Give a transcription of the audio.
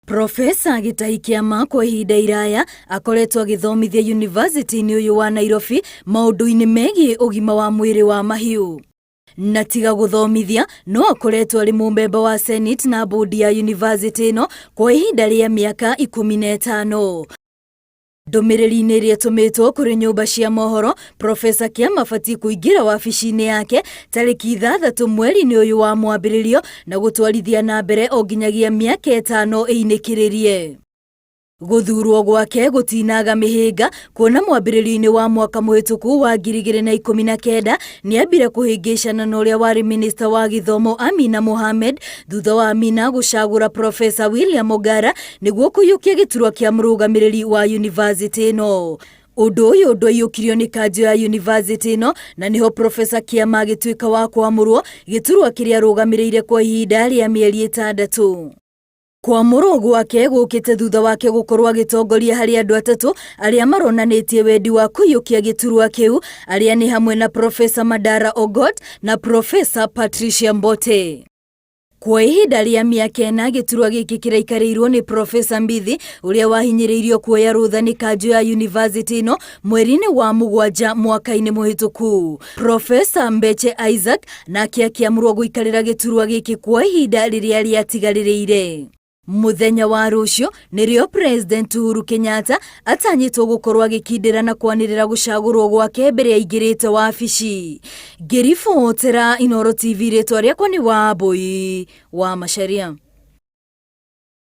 Profesa Gĩtahi Kĩama kwa ihinda iraya akoretwo agĩthomithia yunivasĩtĩ-inĩ ũyũ wa Nairobi maũndũ-inĩ megiĩ ũgima wa mwĩrĩ wa mahiũ. Na tiga gũthomithia, no akoretwo arĩ mũmemba wa Senate na mbũndi ya yunivasĩtĩ ĩno kwa ihinda rĩa mĩaka 15. Ndũmĩrĩri-inĩ ĩrĩa ĩtũmĩtwo kũrĩ nyũmba cia mohoro, Profesa Kĩama abatiĩ kũingĩra wabici-inĩ yake tarĩki 6 mweri-inĩ ũyũ wa mwambĩrĩrio na gũtwarithia na mbere o nginyagia mĩaka 5 ĩinĩkĩrĩrie. Gũthurwo gwake gũtinaga mĩhĩnga kuona mwambĩrĩrio-inĩ wa mwaka mũhĩtũku wa 2019 nĩambire kũhĩngĩcana na ũrĩa warĩ minista wa gĩthomo Amina Mohamed thutha wa Amina gũcagũra Profesa William Ogara nĩguo kũiyũkia gĩturwa kĩa mũrũgamĩrĩri wa yunivasĩtĩ ĩno. Ũndũ ũyũ ndwaiyũkirio nĩ kanjũ ya yunivasĩtĩ ĩno na nĩho Profesa Kĩama agĩtuĩka wa kwamũrwo gĩturwa kĩrĩa arũgamĩrĩire kwa ihinda rĩa mĩeri 6. Kwamũrwo gwake gũkĩte thutha wake gũkorwo agĩtongoria harĩ andũ atatũ arĩa maronanĩtie wendi wa kũiyũkia gĩturwa kĩu arĩa nĩ hamwe na Profesa Madara Ogot na Profesa Patricia Mbote. Kwa ihinda rĩa mĩaka 4 gĩturwa gĩkĩ kĩraikarĩirwo nĩ Profesa Mbithi ũrĩa wahinyĩrĩirio kuoya rũtha nĩ kanjũ ya yunivasĩtĩ ĩno mweri-inĩ wa 7 mwaka-inĩ mũhĩtũku. Profesa Mbeche Isaac nake akĩamũrwo gũikarĩra gĩturwa gĩkĩ kwa ihinda rĩrĩa rĩatigarĩrĩire. Mũthenya wa rũciũ nĩrĩo President Uhuru Kenyatta atanyĩtwo gũkorwo agĩkindĩra na kwanĩrĩra gũcagũrwo gwake mbere aingĩrĩte wabici. Ngĩribotera Inooro TV rĩtwa rĩakwa nĩ Wambui wa Macharia.